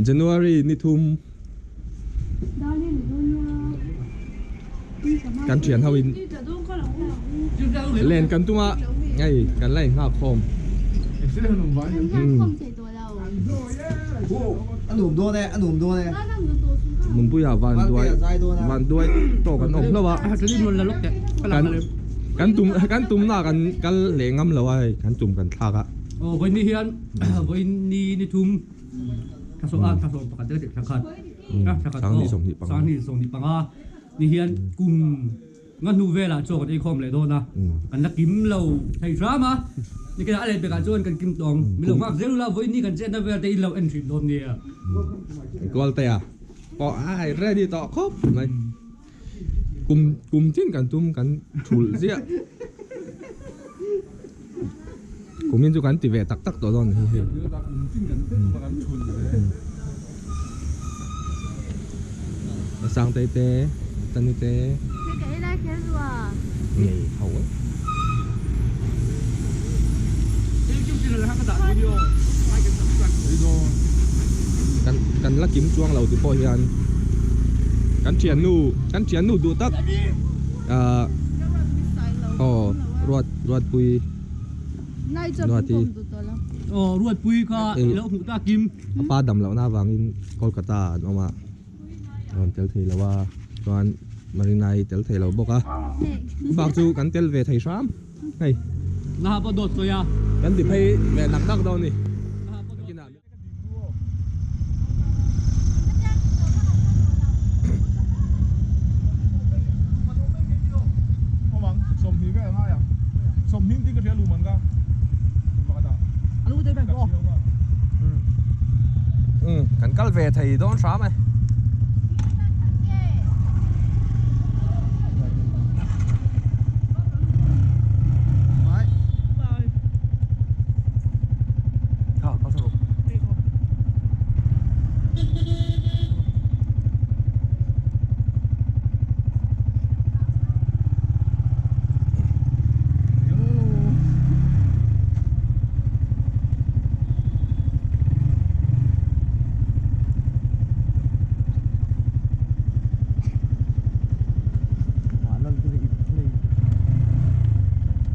January ni thum kan thian ho in len kan tum a hei kan la inghak khawm. Nunpuia van duai van duai tawk an awm hlauh a kan tum kan tumna kan kal leh ngam lo a hei kan tum kan thlak a. Aw vawiin ni hian vawiin ni ni thum thla sawm a thla sawm pakhat te thla khat thla khat aw sanghnih sawmhnih panga ni hian kum Nga hnu velah chaw kan eikhawm leh dawn a, kan la kim lo thei hram a, nikinah a lehpekah chuan kan kim tawng. Mi lo nghak zel ula, vawiin kan chetna vel te in lo en hrih dawn nia. Kawltea pawh a ready tawh khawp mai. Kum kum chin kan tum kan thulh ziah. Kumin chu kan ti ve tak tak tawh dawn hi hei. Sangtei te, Tani te. Ngei ho e. Kan kan la kim chuang lo ti pawh hian kan thiannu kan thiannu duh tak ah aw ruat ruatpui Ruati Aw Ruatpui kha i lo hmuh ta kim. A pa dam lohna avangin Kolkata an awm a, a rawn tel thei lo a, chuan Marina hi tel thei lo bawk a, bak chu kan tel ve thei hram hei. Naha pawh dawt sawi a. Kan ti phei ve nak nak dawn a ni. Kan kal ve thei dawn hram e.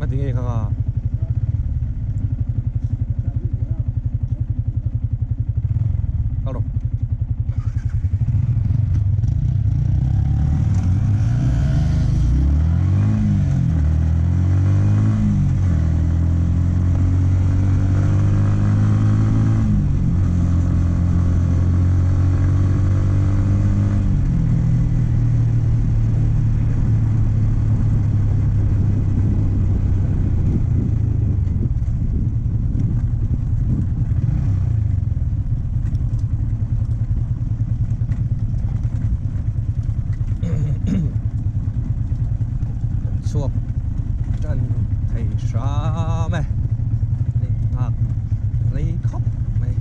Ngatinge kha ka. Kal rawh. Chhuak tan thei hram e nghak rei khawp mai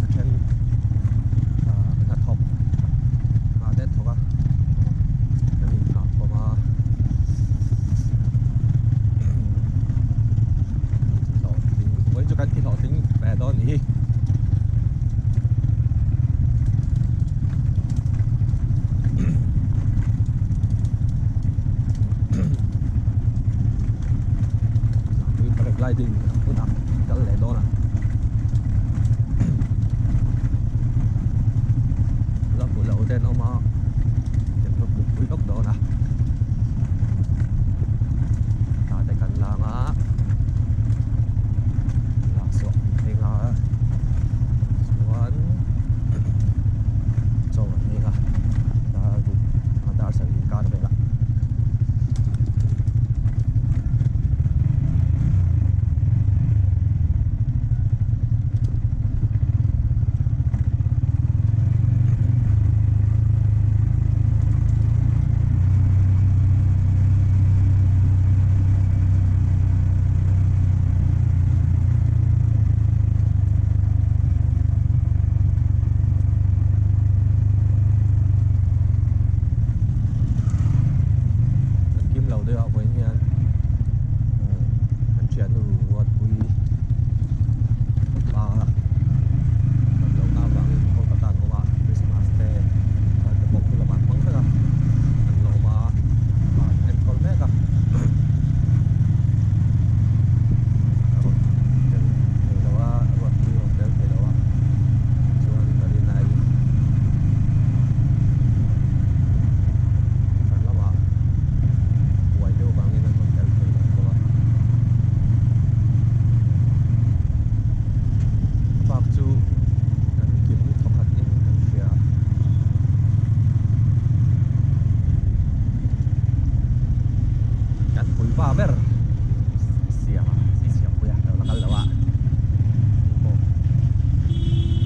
a then hnathawk hna te thawk a kan inthah khawm a hlawhtling vawiin chu kan ti hlawhtling ve dawn a nih hi. Paragliding hunah kal leh dawn a. La hmu loh ten awm a kan va hmu pui lawk dawn a thla te kan lang a lak suah kan thleng a chuan chaw an ei a dar ruk a dar sarih inkar velah. Pa ber Siama si Siampuia lo la kal lo a pawh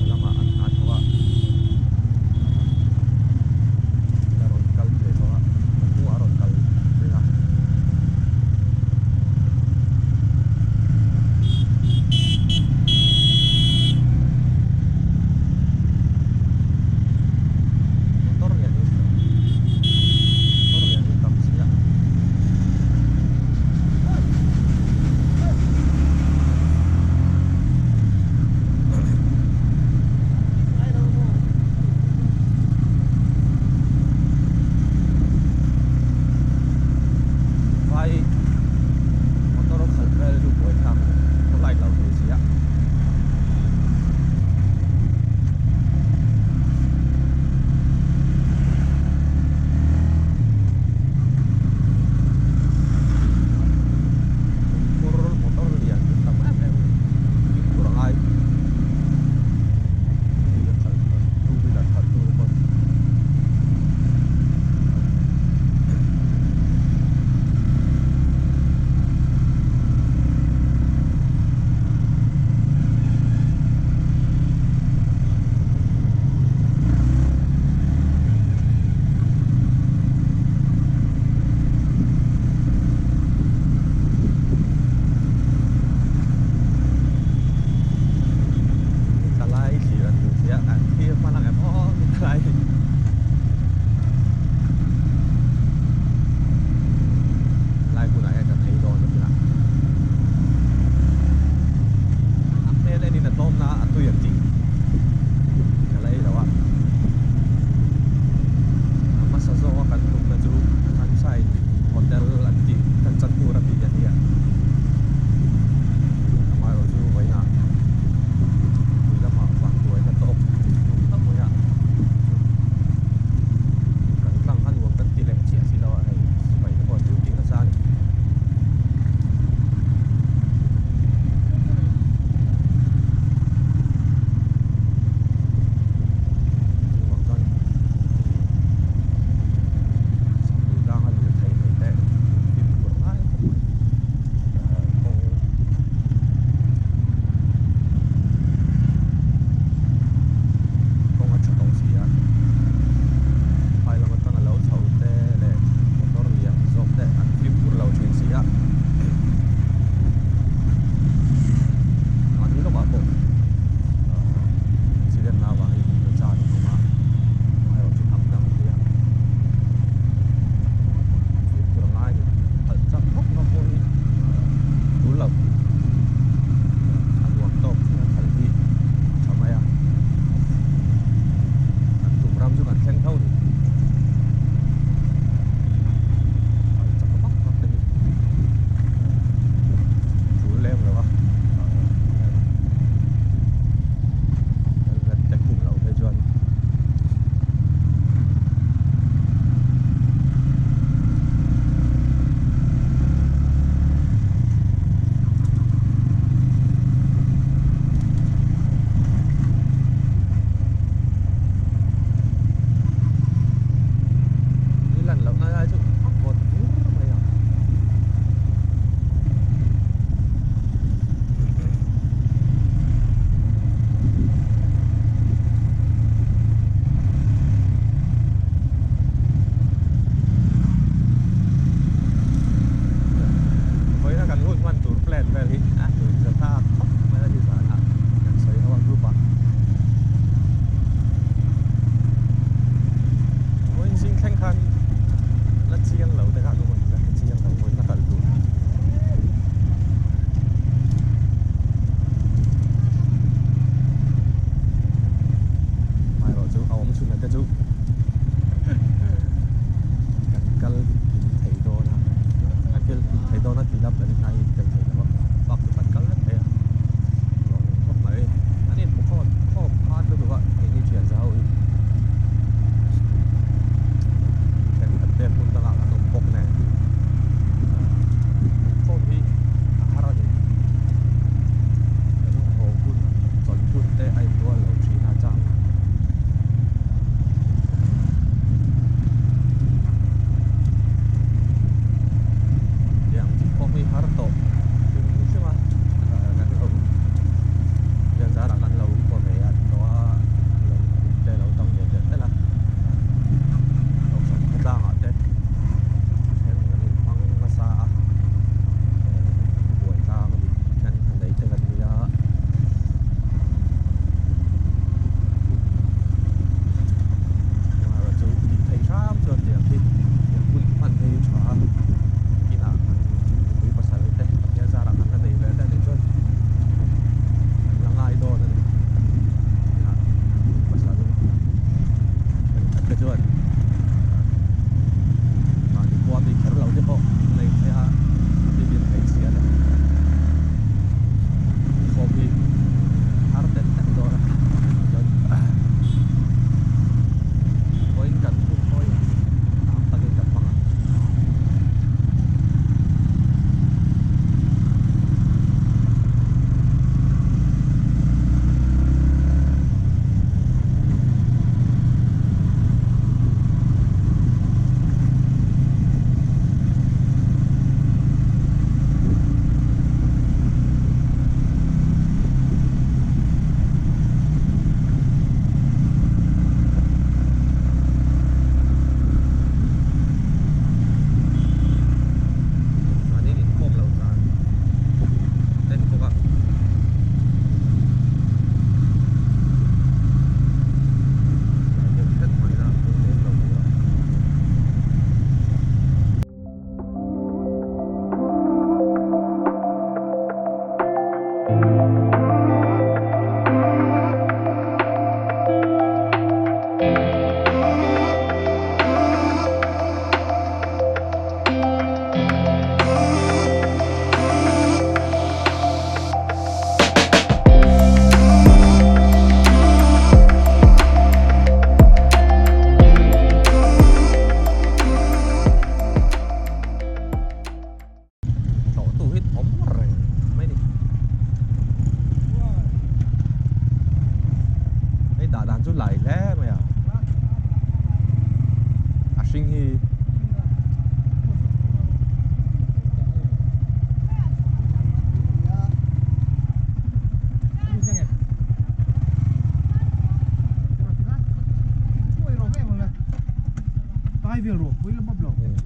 lamah an hna tho a la rawn kal ve tho a a hnungah a rawn kal reng a. Motor lian hi motor lian hi tam si a.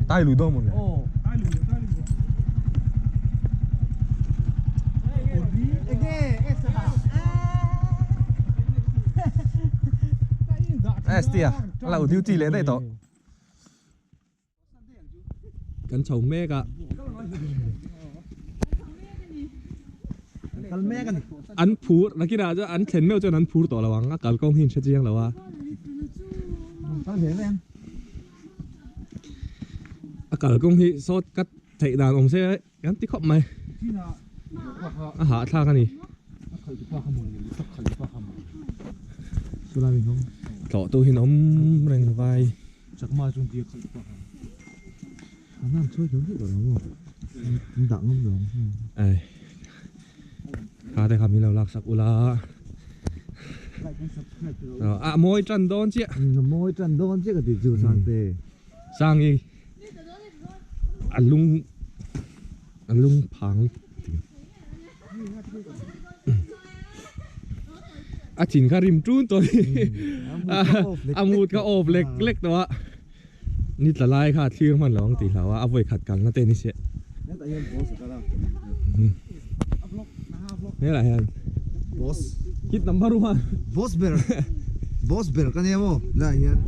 Tai lui dawn mawn le. ST a lo duty leh daih tawh. Kan chho mek a. Kal mek a ni. An phur nakinah chuan an thlen meuh chuan an phur tawh lo ang a kalkawng hi an hre chiang lo a. A kalkawng hi sawt cut theih dan awm se kan ti khawp mai. A hahthlak a ni. Tlawh tu hi an awm reng vai. Ai kha te kha min lo lak sak ula a mawi tan dawn chiah mawi tan dawn chiah ka ti chu sangte sangi a lung a lung phang a thin kha rim tun tawh ni a mut kha off lek lek tawh a ni tla lai kha a thlir hman lo ang tih hlau a a vawi khat kalna te ni sia helai hian boss hit number one boss ber boss ber ka nia maw helai hian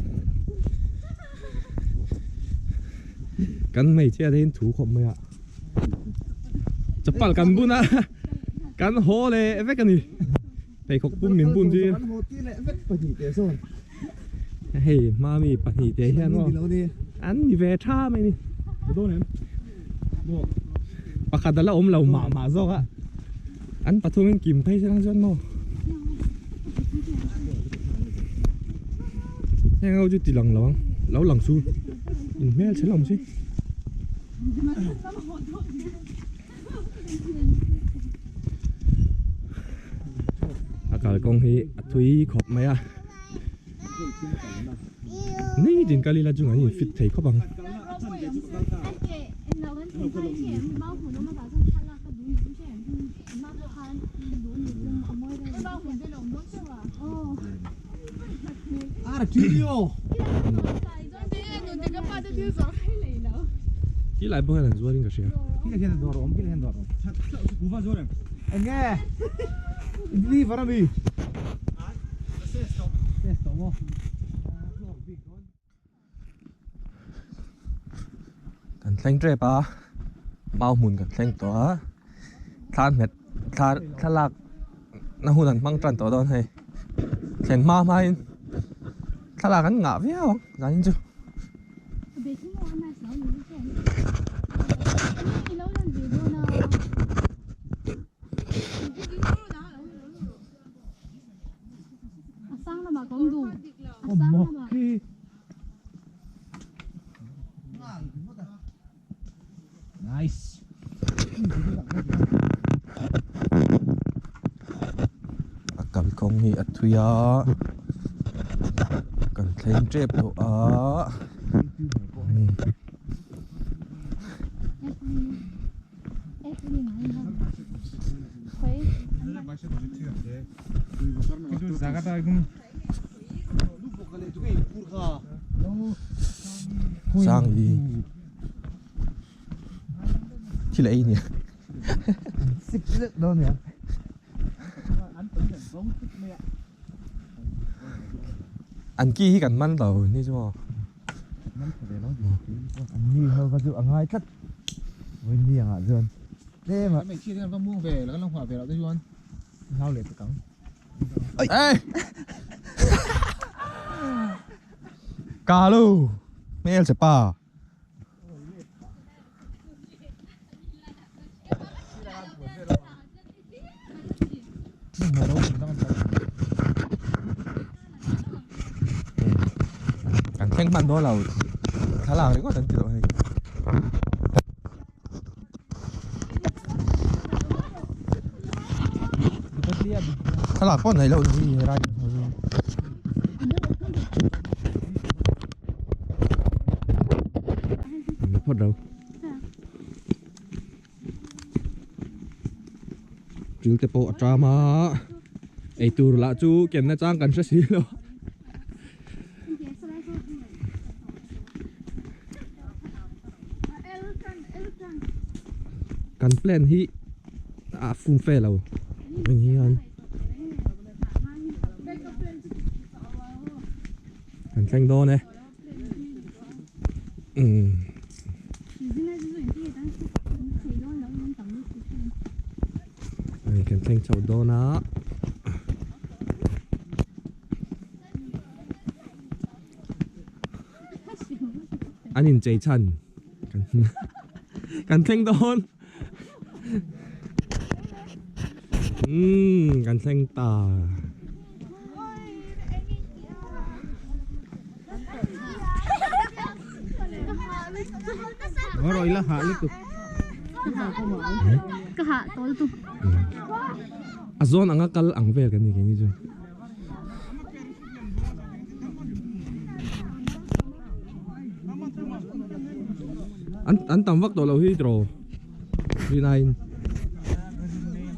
kan hmeichhia te hian thu khawp mai a. Chapal kan bun a kan haw leh vek a ni pheikhawk pum min bun tir kan haw tir leh vek pahnih teh sawn hei hmami pahnih teh hian maw an ni ve tha mai ni pakhat ala awm lo mah mah zawk a an pathum in kim phei se chuan maw heng ho chu ti lang lo ang lo lang su in hmel chhe lo si. A kalkawng hi a thui khawp mai a nitin kal ila chung an in fit thei khawp ang. Ti lai pawh hian an zuar in ka hria. Kan thleng tep a mau hmun kan thleng tawh a thla nghet thla thlalak na hun an hmang tan tawh dawn hei thlen hma hma in thlalak an ngah viau ang zanin chu. Nice. A kalkawng hi a thui a kan thleng tep tawh a Sang hi thil ei nia an ki hi kan man lo ni chu maw An ni ho kha chu a ngai tlat Vawiin ni angah chuan tlem a hlau leh tak ang. Ê! Cà lu! Hmel che pa! Kan thleng hman dawn lo thlalak ringawt an ti tawh hei. Thlalak pawh nei loh hi helai hi phawt lo. Thil te pawh a ṭam a eitur lah chu ken na chang kan hre si lo. Kan plan hi a fum fe lo ang hian kan thleng dawn e umm hei kan thleng chho dawn a. An inchei chhan kan thleng dawn umm kan thleng ta a zawn anga kal ang vel kan ni keini chu. An an tam vak tawh loh hi tiraw rinaiin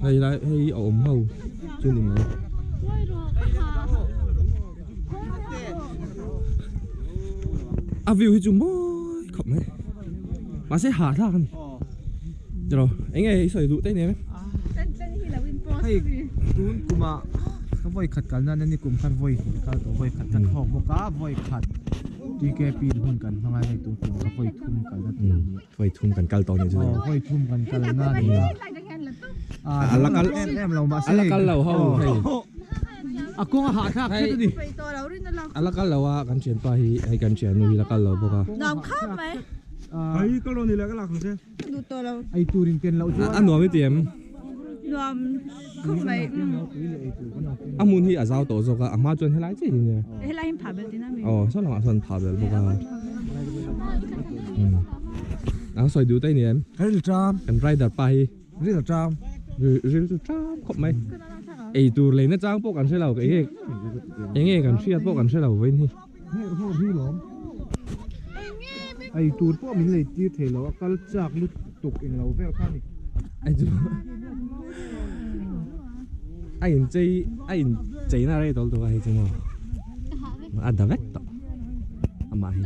hei lai hei a awm ho chu ni mai a view hi chu mawi khawp mai mahse hahthlak a ni tiraw eng nge i sawi duh te nia. Hei tun kumah ka vawi khat kal nan a ni kum khan vawi hnih kal tawh vawi khat ka thlawk bawk a vawi khat TKP hmun kan hmang a hei tun kum ka vawi thum kal na tur a ni a. Vawi thum kan kal tawh a ni chu. Aw vawi thum kan kal na a ni a. A la kal em em lo mahse a la kal lo ho hei. A kawng a hahthlak hret a ni. A la kal lo a kan thianpa hi hei kan thiannu hi la kal lo bawk a. Nuam khap mai. Hei kal rawh ni le ka lak ang che. Ei tur in ken loh chuan a nuam i ti em? Nuam khawp mai. A hmun hi a zau tawh zawk a, a hma chuan helai chiah hi nia. Helai hi phah belh tina mi? Aw, saw lamah sawn phah belh bawk a. Ang sawi duh te ni em? Ril ṭam. Kan rider pa hi. Ril ṭam. Ril chu ṭam khawp mai. Ei tur leina chang pawh kan hre lo, enge enge kan hriat pawh kan hre lo vawiin hi. Ei tur pawh min lei tir thei lo a kal chak lutuk englo vel kha a ni. A inchei a inchei na rei tawlh tawh a hei chu maw a da vek tawh amah hi.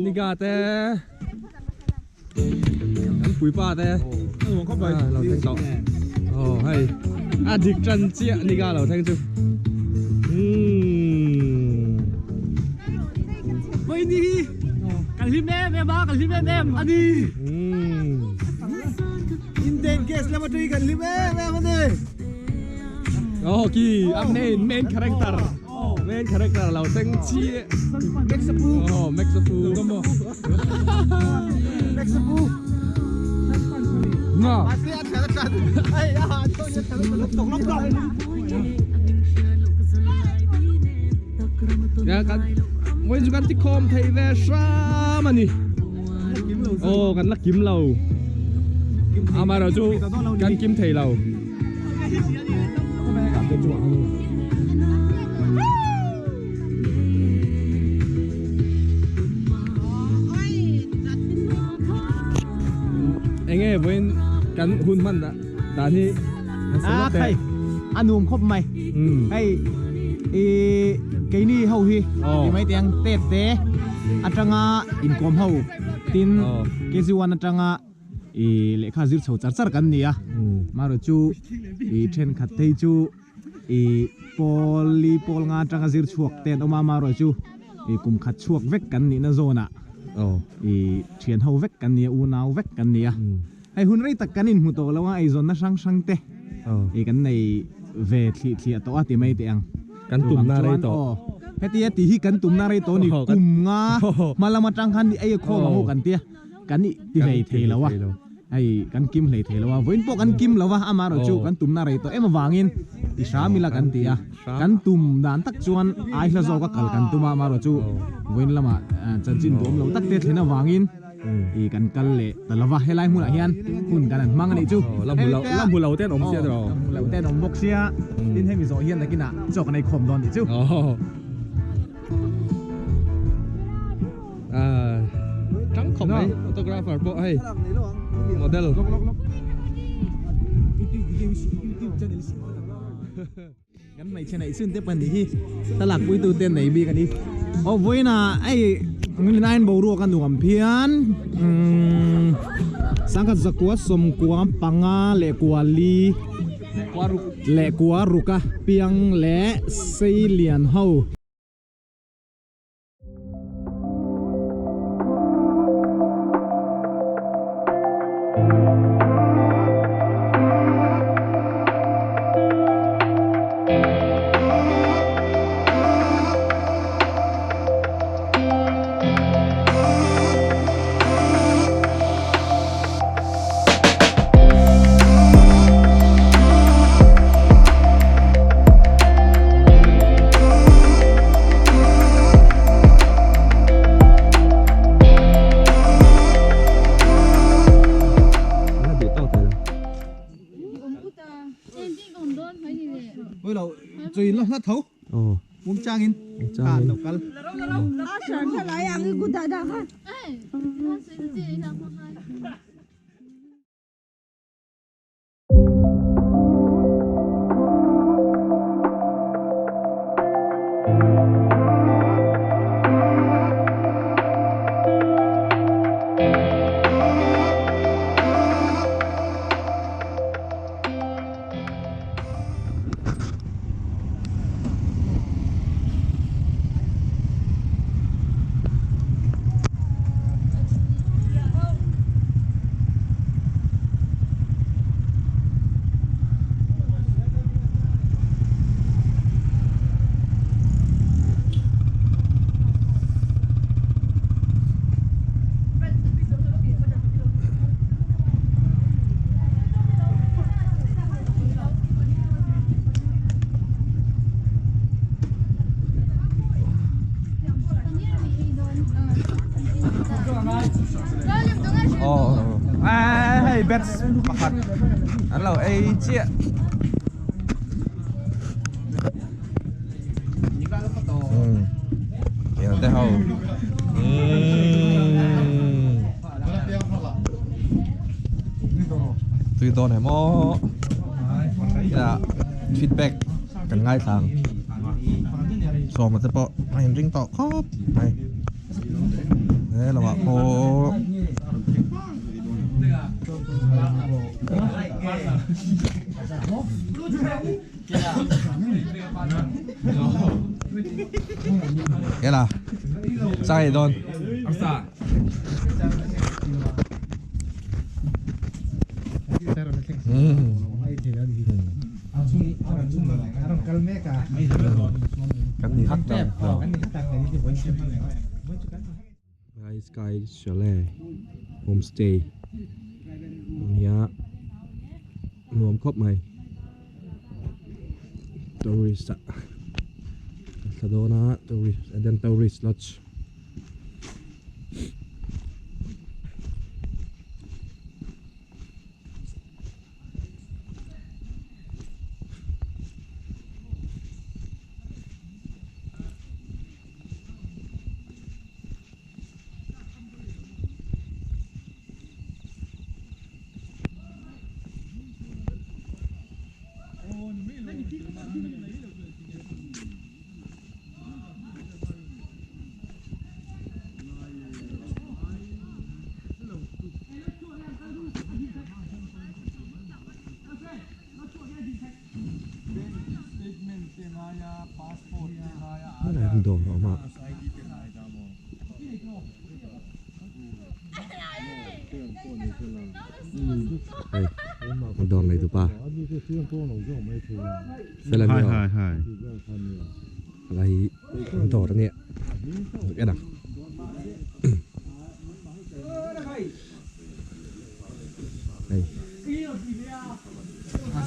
Niga te an puipa te lo thleng tawh aw hei a dik tan chiah niga lo thleng chu umm Hei ni hi kan hlim em em a kan hlim em em a ni umm Indian gas lama tui kan hlim em em a ni Oh ki a main main character main character lo thleng chiah Maxapu oh Maxapu Maxapu nga Ya kan Moi chu kan ti khawm thei ve hram a ni Oh kan la kim lo Amaherawh chu kan kim thei lo Enge vawiin kan hun hman dan hi han sawi lawk teh. A nuam khawp mai. Hei i keini ho hi ti mai teh ang tet te atanga inkawm ho tin KG1 atanga I lehkha zir chho char char kan ni a, marawh chu i thenkhat te hi chu i pawl li pawl nga atanga zir chhuak te an awm a, marawh chu i kum khat chhuak vek kan nihna zawnah i thian ho vek kan ni a, unau vek kan ni a. Hei hun rei tak kan inhmu tawh lo a, eizawnna hrang hrang te i kan nei ve thlih thliah tawh a ti mai teh ang. Kan tumna rei tawh. Aw, hetia tih hi kan tumna rei tawh a ni, kum nga hma lam atang khan ei a khawm ang u kan ti a. Kan i ti hlei thei lo a, hei kan kim hlei thei lo a, vawiin pawh kan kim lo a, amaherawhchu kan tumna rei tawh em avangin Ti hram ila kan ti a, kan tum dan tak chuan ai hla zawk a kal kan tum a, amaherawh chu vawiin lamah chanchin duhawm lo tak te thlen avangin i kan kal leh ta lo va, helai hmunah hian hun kan han hmang a nih chu. La hmu lo, la hmu lo te an awm sia tiraw? La hmu lo te an awm bawk sia, tin hemi zawh hian nakinah chaw kan ei khawm dawn tih chu. Tang khawp mai photographer pawh hei model kan hmeichhe neih chhun te pahnih hi thlalak puitu te nei bik a ni aw vawiin ah hei nilai in boruak a nuam phian umm sangkhat zakua sawmkua panga leh kua li leh kua ruk a piang leh sei lian ho. Hei bets pakhat an lo ei chiah te ho tui dawn em aw feedback kan ngaithla ang sawma te pawh a inring tawh khawp mai he lamah pawh Ela chai dawn Kan ni hak lo Sky Sky Chalet Homestay ania nuam khawp mai tourist ah a thla dawn a tourist Eden Tourist Lodge. Dawr a awm a hei dawr nei tupa fel a nia helai hi an dawr a nia en ang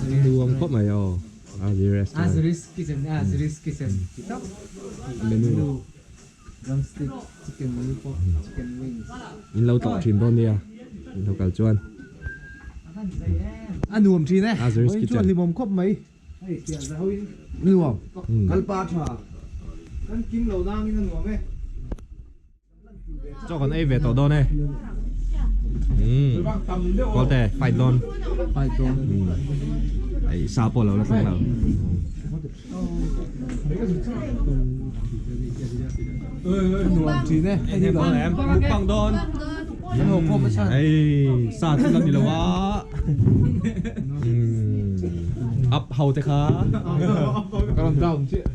hei nuam khawp mai aw. Azir restaurant. Azri's Kitchen, Azri's Kitchen tih tak Menu. Drumstick, chicken lollipop, chicken wings. In lo tlawh thin dawn nia, in lo kal chuan. A nuam thin e. Azri's Vawiin Kitchen. chuan hlimawm khawp mai. Hei pian za hoin. Nuam. Kal pa tha. Kan kim lo nangin a nuam e. Chaw kan ei ve tawh dawn e. Umm. Kawlte fight dawn. Fight dawn. Ei sa pawh lo la thleng lo. Nuam thin e. Hei dawn em. Mukbang dawn. Ei sa chu la ni lo a. Umm. Up ho te kha. Ka rawn down chiah.